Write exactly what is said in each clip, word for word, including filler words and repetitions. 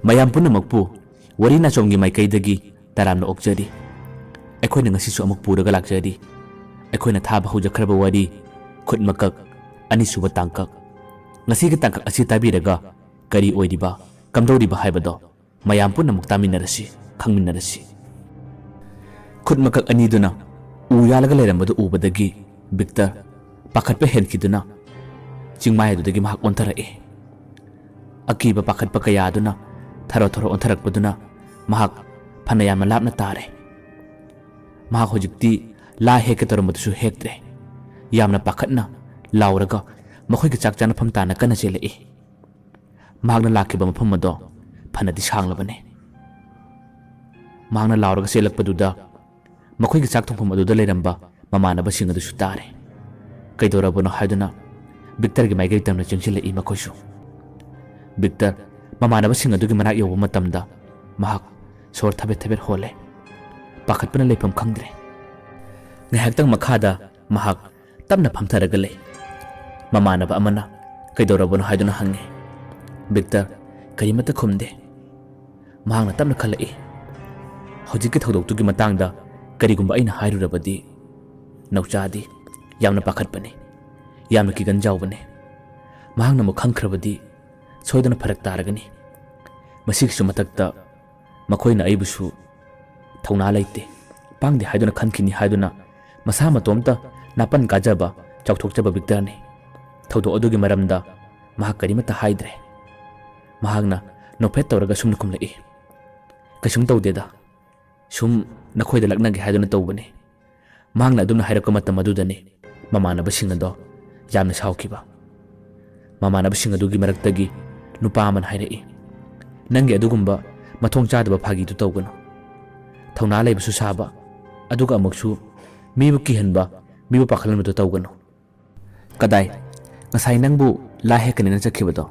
ꯃꯌꯥꯝ ꯄꯨꯝꯅꯃꯛꯄꯨ ꯋꯥꯔꯤ ꯅꯥꯆꯣꯝꯒꯤ ꯃꯥꯏꯀꯩꯗꯒꯤ ꯇꯔꯥꯝꯅ ꯑꯣꯛꯆꯔꯤ꯫ ꯑꯩꯈꯣꯏꯅ ꯉꯁꯤꯁꯨ ꯑꯃꯨꯛ ꯄꯨꯔꯒ ꯂꯥꯛꯆꯔꯤ꯫ ꯑꯩꯈꯣꯏꯅ ꯊꯥꯕ ꯍꯧꯖꯈ꯭ꯔꯕ ꯋꯥꯔꯤ ꯈꯨꯠ ꯃꯀꯛ ꯑꯅꯤꯁꯨꯕ ꯇꯥꯡꯀꯛ꯫ ꯉꯁꯤꯒꯤ ꯇꯥꯡꯀꯛ ꯑꯁꯤ ꯇꯥꯕꯤꯔꯒ ꯀꯔꯤ ꯑꯣꯏꯔꯤꯕ, ꯀꯝꯗꯧꯔꯤꯕ ꯍꯥꯏꯕꯗꯣ ꯃꯌꯥꯝ ꯄꯨꯝꯅꯃꯛ ꯇꯥꯃꯤꯟꯅꯔꯁꯤ, ꯈꯪꯃꯤꯟꯅꯔꯁꯤ꯫ ꯈꯨꯠ ꯃꯀꯛ ꯑꯅꯤꯗꯨꯅ ꯎ ꯌꯥꯜꯂꯒ ꯂꯩꯔꯝꯕꯗꯨ ꯎꯕꯗꯒꯤ ꯕꯤꯛꯇꯔ ꯄꯥꯈꯠꯄ ꯍꯦꯟꯈꯤꯗꯨꯅ ꯆꯤꯡꯃꯥꯏ ꯑꯗꯨꯗꯒꯤ ꯃꯍꯥꯛ ꯑꯣꯟꯊꯔꯛꯏ꯫ ꯑꯀꯤꯕ ꯄꯥꯈꯠꯄ ꯀꯌꯥ ꯑꯗꯨꯅ ꯊꯔꯣ ꯊꯔꯣ ꯑꯣꯟꯊꯔꯛꯄꯗꯨꯅ ꯃꯍꯥꯛ ꯐꯅ ꯌꯥꯝꯅ ꯂꯥꯞꯅ ꯇꯥꯔꯦ꯫ ꯃꯍꯥꯛ ꯍꯧꯖꯤꯛꯇꯤ ꯂꯥ ꯍꯦꯛꯀꯦ ꯇꯧꯔꯝꯕꯗꯨꯁꯨ ꯍꯦꯛꯇ꯭ꯔꯦ꯫ ꯌꯥꯝꯅ ꯄꯥꯈꯠꯅ ꯂꯥꯎꯔꯒ ꯃꯈꯣꯏꯒꯤ ꯆꯥꯛ ꯆꯥꯅꯐꯝ ꯇꯥꯟꯅ ꯀꯟꯅ ꯆꯦꯜꯂꯛꯏ꯫ ꯃꯍꯥꯛꯅ ꯂꯥꯛꯈꯤꯕ ꯃꯐꯝ ꯑꯗꯣ ꯐꯅꯗꯤ ꯁꯥꯡꯂꯕꯅꯤ꯫ ꯃꯍꯥꯛꯅ ꯂꯥꯎꯔꯒ ꯆꯦꯜꯂꯛꯄꯗꯨꯗ ꯃꯈꯣꯏꯒꯤ ꯆꯥꯛ ꯊꯣꯡꯐꯝ ꯑꯗꯨꯗ ꯂꯩꯔꯝꯕ ꯃꯃꯥꯟꯅꯕꯁꯤꯡ ꯑꯗꯨꯁꯨ ꯇꯥꯔꯦ꯫ ꯀꯩꯗꯧꯔꯕꯅꯣ ꯍꯥꯏꯗꯨꯅ ꯕꯤꯛꯇꯔꯒꯤ ꯃꯥꯏꯀꯩ ꯇꯝꯅ ꯆꯦꯟꯁꯤꯜꯂꯛꯏ ꯃꯈꯣꯏꯁꯨ꯫ ꯕꯤꯛꯇꯔ ꯃꯃꯥꯟꯅꯕꯁꯤꯡ ꯑꯗꯨꯒꯤ ꯃꯅꯥꯛ ꯌꯧꯕ ꯃꯇꯝꯗ ꯃꯍꯥꯛ ꯁꯣꯔ ꯊꯕꯦꯠ ꯊꯕꯦꯠ ꯍꯣꯜꯂꯦ꯫ ꯄꯥꯈꯠꯄꯅ ꯂꯩꯐꯝ ꯈꯪꯗ꯭ꯔꯦ꯫ ꯉꯥꯏꯍꯥꯛꯇꯪ ꯃꯈꯥꯗ ꯃꯍꯥꯛ ꯇꯞꯅ ꯐꯝꯊꯔꯒ ꯂꯩ꯫ ꯃꯃꯥꯟꯅꯕ ꯑꯃꯅ ꯀꯩꯗꯧꯔꯕꯅꯣ ꯍꯥꯏꯗꯨꯅ ꯍꯪꯉꯤ꯫ ꯕꯤꯛꯇꯔ ꯀꯔꯤꯃꯠꯇ ꯈꯨꯝꯗꯦ꯫ ꯃꯍꯥꯛꯅ ꯇꯞꯅ ꯈꯜꯂꯛꯏ, ꯍꯧꯖꯤꯛꯀꯤ ꯊꯧꯗꯣꯛꯇꯨꯒꯤ ꯃꯇꯥꯡꯗ ꯀꯔꯤꯒꯨꯝꯕ ꯑꯩꯅ ꯍꯥꯏꯔꯨꯔꯕꯗꯤ ꯅꯧꯆꯥꯗꯤ ꯌꯥꯝꯅ ꯄꯥꯈꯠꯄꯅꯤ, ꯌꯥꯝꯅ ꯀꯤꯒꯟ ꯆꯥꯎꯕꯅꯤ꯫ ꯃꯍꯥꯛꯅ ꯑꯃꯨꯛ ꯈꯪꯈ꯭ꯔꯕꯗꯤ ꯁꯣꯏꯗꯅ ꯐꯔꯛ ꯇꯥꯔꯒꯅꯤ꯫ ꯃꯁꯤꯒꯤꯁꯨ ꯃꯊꯛꯇ ꯃꯈꯣꯏꯅ ꯑꯩꯕꯨꯁꯨ ꯊꯧꯅꯥ ꯂꯩꯇꯦ, ꯄꯥꯡꯗꯦ ꯍꯥꯏꯗꯨꯅ ꯈꯟꯈꯤꯅꯤ ꯍꯥꯏꯗꯨꯅ ꯃꯁꯥ ꯃꯇꯣꯝꯇ ꯅꯥꯄꯟ ꯀꯥꯖꯕ, ꯆꯥꯎꯊꯣꯛꯆꯕ ꯕꯤꯛꯇꯔꯅꯤ꯫ ꯊꯧꯗꯣꯛ ꯑꯗꯨꯒꯤ ꯃꯔꯝꯗ ꯃꯍꯥꯛ ꯀꯔꯤꯃꯠꯇ ꯍꯥꯏꯗ꯭ꯔꯦ꯫ ꯃꯍꯥꯛꯅ ꯅꯣꯛꯐꯦꯠ ꯇꯧꯔꯒ ꯁꯨꯝꯅ ꯈꯨꯝꯂꯛꯏ, "ꯀꯩꯁꯨꯝ ꯇꯧꯗꯦꯗ, ꯁꯨꯝ ꯅꯈꯣꯏꯗ ꯂꯛꯅꯒꯦ ꯍꯥꯏꯗꯨꯅ ꯇꯧꯕꯅꯤ"꯫ ꯃꯍꯥꯛꯅ ꯑꯗꯨꯝꯅ ꯍꯥꯏꯔꯛꯄ ꯃꯇꯝ ꯑꯗꯨꯗꯅꯤ ꯃꯃꯥꯟꯅꯕꯁꯤꯡ ꯑꯗꯣ ꯌꯥꯝꯅ ꯁꯥꯎꯈꯤꯕ꯫ ꯃꯃꯥꯟꯅꯕꯁꯤꯡ ꯑꯗꯨꯒꯤ ꯃꯔꯛꯇꯒꯤ ꯅꯨꯄꯥ ꯑꯃꯅ ꯍꯥꯏꯔꯛꯏ, "ꯅꯪꯒꯤ ꯑꯗꯨꯒꯨꯝꯕ ꯃꯊꯣꯡ ꯆꯥꯗꯕ ꯐꯥꯒꯤꯗꯨ ꯇꯧꯒꯅꯨ꯫ ꯊꯧꯅꯥ ꯂꯩꯕꯁꯨ ꯁꯥꯕ, ꯑꯗꯨꯒ ꯑꯃꯨꯛꯁꯨ ꯃꯤꯕꯨ ꯀꯤꯍꯟꯕ, ꯃꯤꯕꯨ ꯄꯥꯈꯠꯍꯟꯕꯗꯨ ꯇꯧꯒꯅꯨ"꯫ "ꯀꯗꯥꯏ? ꯉꯁꯥꯏ ꯅꯪꯕꯨ ꯂꯥ ꯍꯦꯛꯀꯅꯤꯅ ꯆꯠꯈꯤꯕꯗꯣ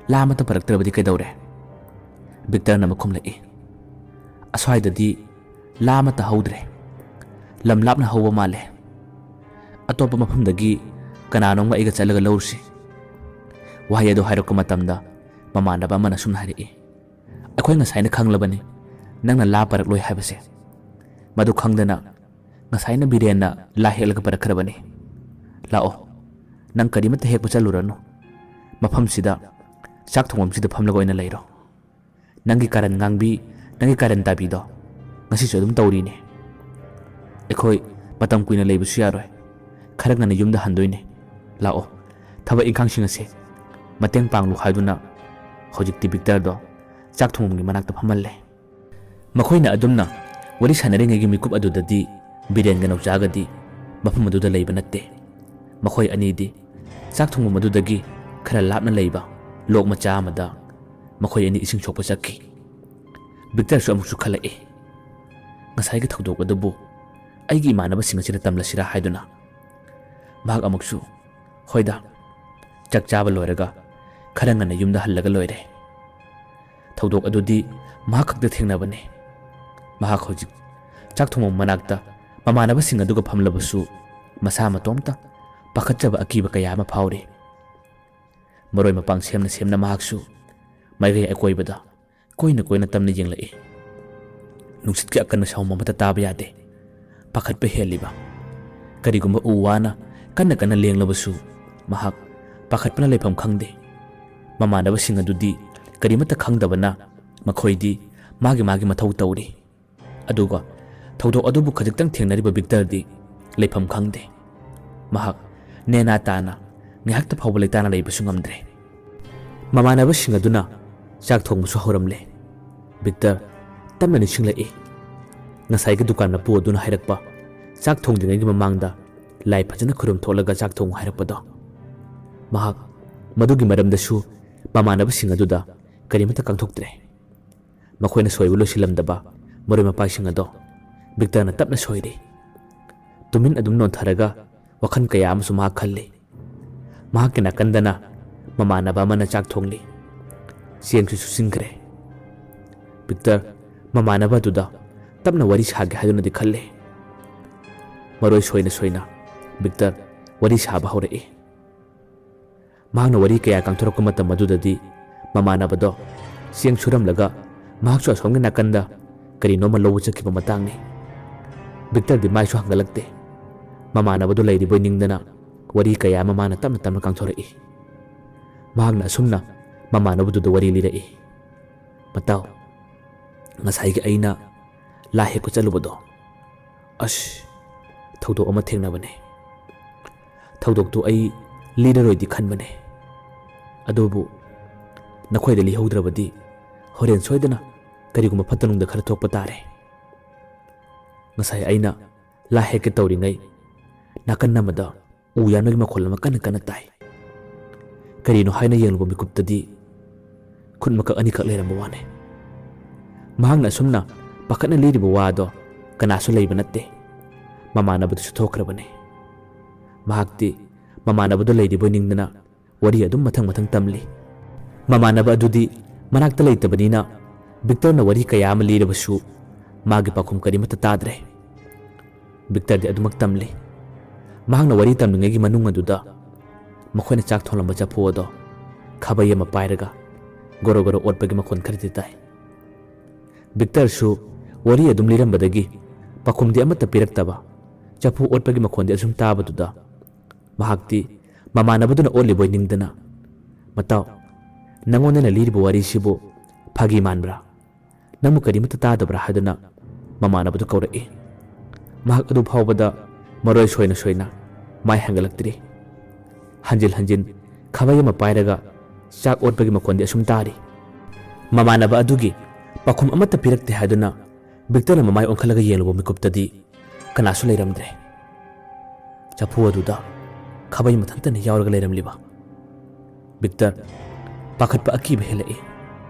ꯂꯥ ꯑꯃꯠꯇ ꯄꯨꯔꯛꯇ꯭ꯔꯕꯗꯤ ꯀꯩꯗꯧꯔꯦ?" ꯕꯤꯛꯇꯔꯅ ꯑꯃꯨꯛ ꯈꯨꯝꯂꯛꯏ, "ꯑꯁ꯭ꯋꯥꯏꯗꯗꯤ ꯂꯥ ꯑꯃꯠꯇ ꯍꯧꯗ꯭ꯔꯦ꯫ ꯂꯝ ꯂꯥꯞꯅ ꯍꯧꯕ ꯃꯥꯜꯂꯦ꯫ ꯑꯇꯣꯞꯄ ꯃꯐꯝꯗꯒꯤ ꯀꯅꯥꯅꯣꯝꯒ ꯑꯩꯒ ꯆꯠꯂꯒ ꯂꯧꯔꯨꯁꯤ"꯫ ꯋꯥꯍꯩ ꯑꯗꯨ ꯍꯥꯏꯔꯛꯄ ꯃꯇꯝꯗ ꯃꯃꯥꯟꯅꯕ ꯑꯃꯅ ꯁꯨꯝꯅ ꯍꯥꯏꯔꯛꯏ, ꯑꯩꯈꯣꯏ ꯉꯁꯥꯏꯅ ꯈꯪꯂꯕꯅꯤ ꯅꯪꯅ ꯂꯥ ꯄꯥꯔꯛꯂꯣꯏ ꯍꯥꯏꯕꯁꯦ꯫ ꯃꯗꯨ ꯈꯪꯗꯅ ꯉꯁꯥꯏꯅ ꯕꯤꯔꯦꯟꯅ ꯂꯥ ꯍꯦꯛꯂꯒ ꯄꯥꯔꯛꯈ꯭ꯔꯕꯅꯤ꯫ ꯂꯥꯛꯑꯣ, ꯅꯪ ꯀꯔꯤꯃꯠꯇ ꯍꯦꯛꯄ ꯆꯠꯂꯨꯔꯅꯨ꯫ ꯃꯐꯝꯁꯤꯗ, ꯆꯥꯛ ꯊꯣꯡꯐꯝꯁꯤꯗ ꯐꯝꯂꯒ ꯑꯣꯏꯅ ꯂꯩꯔꯣ꯫ ꯅꯪꯒꯤ ꯀꯥꯔꯟ ꯉꯥꯡꯕꯤ, ꯅꯪꯒꯤ ꯀꯥꯔꯟ ꯇꯥꯕꯤꯗꯣ ꯉꯁꯤꯁꯨ ꯑꯗꯨꯝ ꯇꯧꯔꯤꯅꯦ꯫ ꯑꯩꯈꯣꯏ ꯃꯇꯝ ꯀꯨꯏꯅ ꯂꯩꯕꯁꯨ ꯌꯥꯔꯣꯏ꯫ ꯈꯔ ꯉꯟꯅ ꯌꯨꯝꯗ ꯍꯟꯗꯣꯏꯅꯦ꯫ ꯂꯥꯛꯑꯣ, ꯊꯕꯛ ꯏꯪꯈꯥꯡꯁꯤꯡ ꯑꯁꯦ ꯃꯇꯦꯡ ꯄꯥꯡꯂꯨ ꯍꯥꯏꯗꯨꯅ ꯍꯧꯖꯤꯛꯇꯤ ꯕꯤꯛꯇꯔꯗꯣ ꯆꯥꯛ ꯊꯣꯡꯐꯝꯒꯤ ꯃꯅꯥꯛꯇ ꯐꯝꯍꯜꯂꯦ꯫ ꯃꯈꯣꯏꯅ ꯑꯗꯨꯝꯅ ꯋꯥꯔꯤ ꯁꯥꯟꯅꯔꯤꯉꯩꯒꯤ ꯃꯤꯀꯨꯞ ꯑꯗꯨꯗꯗꯤ ꯕꯤꯔꯦꯟꯒ ꯅꯧꯆꯥꯒꯗꯤ ꯃꯐꯝ ꯑꯗꯨꯗ ꯂꯩꯕ ꯅꯠꯇꯦ꯫ ꯃꯈꯣꯏ ꯑꯅꯤꯗꯤ ꯆꯥꯛ ꯊꯣꯡꯐꯝ ꯑꯗꯨꯗꯒꯤ ꯈꯔ ꯂꯥꯞꯅ ꯂꯩꯕ ꯂꯣꯛ ꯃꯆꯥ ꯑꯃꯗ ꯃꯈꯣꯏ ꯑꯅꯤ ꯏꯁꯤꯡ ꯁꯣꯛꯄ ꯆꯠꯈꯤ꯫ ꯕꯤꯛꯇꯔꯁꯨ ꯑꯃꯨꯛꯁꯨ ꯈꯜꯂꯛꯏ, ꯉꯁꯥꯏꯒꯤ ꯊꯧꯗꯣꯛ ꯑꯗꯨꯕꯨ ꯑꯩꯒꯤ ꯏꯃꯥꯟꯅꯕꯁꯤꯡ ꯑꯁꯤꯗ ꯇꯝꯂꯁꯤꯔꯥ ꯍꯥꯏꯗꯨꯅ꯫ ꯃꯍꯥꯛ ꯑꯃꯨꯛꯁꯨ, ꯍꯣꯏꯗ, ꯆꯥꯛ ꯆꯥꯕ ꯂꯣꯏꯔꯒ ꯈꯔ ꯉꯟꯅ ꯌꯨꯝꯗ ꯍꯜꯂꯒ ꯂꯣꯏꯔꯦ꯫ ꯊꯧꯗꯣꯛ ꯑꯗꯨꯗꯤ ꯃꯍꯥꯛ ꯈꯛꯇ ꯊꯦꯡꯅꯕꯅꯤ꯫ ꯃꯍꯥꯛ ꯍꯧꯖꯤꯛ ꯆꯥꯛ ꯊꯣꯡꯐꯝ ꯃꯅꯥꯛꯇ ꯃꯃꯥꯟꯅꯕꯁꯤꯡ ꯑꯗꯨꯒ ꯐꯝꯂꯕꯁꯨ ꯃꯁꯥ ꯃꯇꯣꯝꯇ ꯄꯥꯈꯠꯆꯕ ꯑꯀꯤꯕ ꯀꯌꯥ ꯑꯃ ꯐꯥꯎꯔꯤ꯫ ꯃꯔꯣꯏ ꯃꯄꯥꯡ ꯁꯦꯝꯅ ꯁꯦꯝꯅ ꯃꯍꯥꯛꯁꯨ ꯃꯥꯏꯀꯩ ꯑꯀꯣꯏꯕꯗ ꯀꯣꯏꯅ ꯀꯣꯏꯅ ꯇꯝꯅ ꯌꯦꯡꯂꯛꯏ꯫ ꯅꯨꯡꯁꯤꯠꯀꯤ ꯑꯀꯟꯕ ꯁꯥꯎꯝ ꯑꯃꯠꯇ ꯇꯥꯕ ꯌꯥꯗꯦ꯫ ꯄꯥꯈꯠꯄ ꯍꯦꯜꯂꯤꯕ꯫ ꯀꯔꯤꯒꯨꯝꯕ ꯎ ꯋꯥꯅ ꯀꯟꯅ ꯀꯟꯅ ꯂꯦꯡꯂꯕꯁꯨ ꯃꯍꯥꯛ ꯄꯥꯈꯠꯄꯅ ꯂꯩꯐꯝ ꯈꯪꯗꯦ꯫ ꯃꯃꯥꯟꯅꯕꯁꯤꯡ ꯑꯗꯨꯗꯤ ꯀꯔꯤꯃꯠꯇ ꯈꯪꯗꯕꯅ ꯃꯈꯣꯏꯗꯤ ꯃꯥꯒꯤ ꯃꯥꯒꯤ ꯃꯊꯧ ꯇꯧꯔꯤ꯫ ꯑꯗꯨꯒ ꯊꯧꯗꯣꯛ ꯑꯗꯨꯕꯨ ꯈꯖꯤꯛꯇꯪ ꯊꯦꯡꯅꯔꯤꯕ ꯕꯤꯛꯇꯔꯗꯤ ꯂꯩꯐꯝ ꯈꯪꯗꯦ꯫ ꯃꯍꯥꯛ ꯅꯦꯅꯥ ꯇꯥꯅ ꯉꯥꯏꯍꯥꯛꯇ ꯐꯥꯎꯕ ꯂꯩꯇꯥꯅ ꯂꯩꯕꯁꯨ ꯉꯝꯗ꯭ꯔꯦ꯫ ꯃꯃꯥꯟꯅꯕꯁꯤꯡ ꯑꯗꯨꯅ ꯆꯥꯛ ꯊꯣꯡꯕꯁꯨ ꯍꯧꯔꯝꯂꯦ꯫ ꯕꯤꯛꯇꯔ ꯇꯞꯅ ꯅꯤꯡꯁꯤꯡꯂꯛꯏ꯫ ꯉꯁꯥꯏꯒꯤ ꯗꯨꯀꯥꯟ ꯃꯄꯨ ꯑꯗꯨꯅ ꯍꯥꯏꯔꯛꯄ, ꯆꯥꯛ ꯊꯣꯡꯗ꯭ꯔꯤꯉꯩꯒꯤ ꯃꯃꯥꯡꯗ ꯂꯥꯏ ꯐꯖꯅ ꯈꯨꯔꯨꯝ ꯊꯣꯛꯂꯒ ꯆꯥꯛ ꯊꯣꯡꯉꯨ ꯍꯥꯏꯔꯛꯄꯗꯣ꯫ ꯃꯍꯥꯛ ꯃꯗꯨꯒꯤ ꯃꯔꯝꯗꯁꯨ ꯃꯃꯥꯟꯅꯕꯁꯤꯡ ꯑꯗꯨꯗ ꯀꯔꯤꯃꯠꯇ ꯀꯥꯡꯊꯣꯛꯇ꯭ꯔꯦ꯫ ꯃꯈꯣꯏꯅ ꯁꯣꯏꯕ ꯂꯣꯏꯁꯤꯜꯂꯝꯗꯕ ꯃꯔꯣꯏ ꯃꯄꯥꯡꯁꯤꯡ ꯑꯗꯣ ꯕꯤꯛꯇꯔꯅ ꯇꯞꯅ ꯁꯣꯏꯔꯤ꯫ ꯇꯨꯃꯤꯟ ꯑꯗꯨꯝ ꯅꯣꯟꯊꯔꯒ ꯋꯥꯈꯜ ꯀꯌꯥ ꯑꯃꯁꯨ ꯃꯍꯥꯛ ꯈꯜꯂꯤ꯫ ꯃꯍꯥꯛꯀꯤ ꯅꯥꯀꯟꯗꯅ ꯃꯃꯥꯟꯅꯕ ꯑꯃꯅ ꯆꯥꯛ ꯊꯣꯡꯂꯤ꯫ ꯆꯦꯡꯁꯨ ꯁꯨꯞꯆꯤꯟꯈ꯭ꯔꯦ꯫ ꯕꯤꯛꯇꯔ ꯃꯃꯥꯟꯅꯕ ꯑꯗꯨꯗ ꯇꯞꯅ ꯋꯥꯔꯤ ꯁꯥꯒꯦ ꯍꯥꯏꯗꯨꯅꯗꯤ ꯈꯜꯂꯤ꯫ ꯃꯔꯣꯏ ꯁꯣꯏꯅ ꯁꯣꯏꯅ ꯕꯤꯛꯇꯔ ꯋꯥꯔꯤ ꯁꯥꯕ ꯍꯧꯔꯛꯏ꯫ ꯃꯍꯥꯛꯅ ꯋꯥꯔꯤ ꯀꯌꯥ ꯀꯥꯡꯊꯣꯔꯛꯄ ꯃꯇꯝ ꯑꯗꯨꯗꯗꯤ ꯃꯃꯥꯟꯅꯕꯗꯣ ꯆꯦꯡ ꯁꯨꯔꯝꯂꯒ ꯃꯍꯥꯛꯁꯨ ꯑꯁꯣꯝꯒꯤ ꯅꯥꯀꯟꯗ ꯀꯔꯤꯅꯣꯃ ꯂꯧꯕ ꯆꯠꯈꯤꯕ ꯃꯇꯥꯡꯅꯤ꯫ ꯚꯤꯛꯇꯔꯗꯤ ꯃꯥꯏꯁꯨ ꯍꯟꯒꯠꯂꯛꯇꯦ꯫ ꯃꯃꯥꯟꯅꯕꯗꯨ ꯂꯩꯔꯤꯕꯣꯏ ꯅꯤꯡꯗꯅ ꯋꯥꯔꯤ ꯀꯌꯥ ꯑꯃ ꯃꯥꯅ ꯇꯞꯅ ꯇꯞꯅ ꯀꯥꯡꯊꯣꯔꯛꯏ꯫ ꯃꯍꯥꯛꯅ ꯑꯁꯨꯝꯅ ꯃꯃꯥꯟꯅꯕꯗꯨꯗ ꯋꯥꯔꯤ ꯂꯤꯔꯛꯏ꯫ "ꯃꯇꯥꯎ, ꯉꯁꯥꯏꯒꯤ ꯑꯩꯅ ꯂꯥ ꯍꯦꯛꯄ ꯆꯠꯂꯨꯕꯗꯣ, ꯑꯁ, ꯊꯧꯗꯣꯛ ꯑꯃ ꯊꯦꯡꯅꯕꯅꯦ꯫ ꯊꯧꯗꯣꯛꯇꯨ ꯑꯩ ꯂꯤꯔꯔꯣꯏꯗꯤ ꯈꯟꯕꯅꯦ, ꯑꯗꯨꯕꯨ ꯅꯈꯣꯏꯗ ꯂꯤꯍꯧꯗ꯭ꯔꯕꯗꯤ ꯍꯣꯔꯦꯟ ꯁꯣꯏꯗꯅ ꯀꯔꯤꯒꯨꯝꯕ ꯐꯠꯇ ꯅꯨꯡꯗ ꯈꯔ ꯊꯣꯛꯄ ꯇꯥꯔꯦ꯫ ꯉꯁꯥꯏ ꯑꯩꯅ ꯂꯥ ꯍꯦꯛꯀꯦ ꯇꯧꯔꯤꯉꯩ ꯅꯥꯀꯟ ꯑꯃꯗ ꯎ ꯌꯥꯟꯕꯒꯤ ꯃꯈꯣꯜ ꯑꯃ ꯀꯟꯅ ꯀꯟꯅ ꯇꯥꯏ꯫ ꯀꯔꯤꯅꯣ ꯍꯥꯏꯅ ꯌꯦꯡꯂꯨꯕ ꯃꯤꯀꯨꯞꯇꯗꯤ ꯈꯨꯠ ꯃꯀꯛ ꯑꯅꯤꯈꯛ ꯂꯩꯔꯝꯕ ꯋꯥꯅꯦ꯫" ꯃꯍꯥꯛꯅ ꯑꯁꯨꯝꯅ ꯄꯥꯈꯠꯅ ꯂꯤꯔꯤꯕ ꯋꯥꯗꯣ ꯀꯅꯥꯁꯨ ꯂꯩꯕ ꯅꯠꯇꯦ꯫ ꯃꯃꯥꯟꯅꯕꯗꯨꯁꯨ ꯊꯣꯛꯈ꯭ꯔꯕꯅꯦ꯫ ꯃꯍꯥꯛꯇꯤ ꯃꯃꯥꯟꯅꯕꯗꯨ ꯂꯩꯔꯤꯕꯣꯏ ꯅꯤꯡꯗꯅ ꯋꯥꯔꯤ ꯑꯗꯨꯝ ꯃꯊꯪ ꯃꯊꯪ ꯇꯝꯂꯤ꯫ ꯃꯃꯥꯟꯅꯕ ꯑꯗꯨꯗꯤ ꯃꯅꯥꯛꯇ ꯂꯩꯇꯕꯅꯤꯅ ꯚꯤꯛꯇꯔꯅ ꯋꯥꯔꯤ ꯀꯌꯥ ꯑꯃ ꯂꯤꯔꯕꯁꯨ ꯃꯥꯒꯤ ꯄꯥꯎꯈꯨꯝ ꯀꯔꯤꯃꯠꯇ ꯇꯥꯗ꯭ꯔꯦ꯫ ꯚꯤꯛꯇꯔꯗꯤ ꯑꯗꯨꯃꯛ ꯇꯝꯂꯤ꯫ ꯃꯍꯥꯛꯅ ꯋꯥꯔꯤ ꯇꯝꯂꯤꯉꯩꯒꯤ ꯃꯅꯨꯡ ꯑꯗꯨꯗ ꯃꯈꯣꯏꯅ ꯆꯥꯛ ꯊꯣꯡꯂꯝꯕ ꯆꯐꯨ ꯑꯗꯣ ꯈꯥꯕꯩ ꯑꯃ ꯄꯥꯏꯔꯒ ꯒꯣꯔꯣ ꯒꯣꯔꯣ ꯑꯣꯠꯄꯒꯤ ꯃꯈꯣꯟ ꯈꯔꯗꯤ ꯇꯥꯏ꯫ ꯚꯤꯛꯇꯔꯁꯨ ꯋꯥꯔꯤ ꯑꯗꯨꯝ ꯂꯤꯔꯝꯕꯗꯒꯤ ꯄꯥꯎꯈꯨꯝꯗꯤ ꯑꯃꯠꯇ ꯄꯤꯔꯛꯇꯕ, ꯆꯐꯨ ꯑꯣꯠꯄꯒꯤ ꯃꯈꯣꯟꯗꯤ ꯑꯁꯨꯝ ꯇꯥꯕꯗꯨꯗ ꯃꯍꯥꯛꯇꯤ ꯃꯃꯥꯟꯅꯕꯗꯨꯅ ꯑꯣꯠꯂꯤꯕꯣꯏ ꯅꯤꯡꯗꯅ, "ꯃꯇꯥꯎ, ꯅꯉꯣꯟꯗꯅ ꯂꯤꯔꯤꯕ ꯋꯥꯔꯤꯁꯤꯕꯨ ꯐꯥꯒꯤ ꯃꯥꯟꯕ꯭ꯔꯥ? ꯅꯪꯕꯨ ꯀꯔꯤꯃꯠꯇ ꯇꯥꯗꯕ꯭ꯔꯥ?" ꯍꯥꯏꯗꯨꯅ ꯃꯃꯥꯟꯅꯕꯗꯨ ꯀꯧꯔꯛꯏ꯫ ꯃꯍꯥꯛ ꯑꯗꯨ ꯐꯥꯎꯕꯗ ꯃꯔꯣꯏ ꯁꯣꯏꯅ ꯁꯣꯏꯅ ꯃꯥꯏ ꯍꯟꯒꯠꯂꯛꯇ꯭ꯔꯤ꯫ ꯍꯟꯖꯤꯟ ꯍꯟꯖꯤꯟ ꯈꯥꯕꯩ ꯑꯃ ꯄꯥꯏꯔꯒ ꯆꯥꯛ ꯑꯣꯠꯄꯒꯤ ꯃꯈꯣꯟꯗꯤ ꯑꯁꯨꯝ ꯇꯥꯔꯤ꯫ ꯃꯃꯥꯟꯅꯕ ꯑꯗꯨꯒꯤ ꯄꯥꯎꯈꯨꯝ ꯑꯃꯠꯇ ꯄꯤꯔꯛꯇꯦ ꯍꯥꯏꯗꯨꯅ ꯚꯤꯛꯇꯔꯅ ꯃꯃꯥꯏ ꯑꯣꯟꯈꯠꯂꯒ ꯌꯦꯡꯂꯨꯕ ꯃꯤꯀꯨꯞꯇꯗꯤ ꯀꯅꯥꯁꯨ ꯂꯩꯔꯝꯗ꯭ꯔꯦ꯫ ꯆꯐꯨ ꯑꯗꯨꯗ ꯈꯥꯕꯩ ꯃꯊꯟꯇꯅ ꯌꯥꯎꯔꯒ ꯂꯩꯔꯝꯂꯤꯕ꯫ ꯚꯤꯛꯇꯔ ꯄꯥꯈꯠꯄ ꯑꯀꯤꯕ ꯍꯦꯜꯂꯛꯏ꯫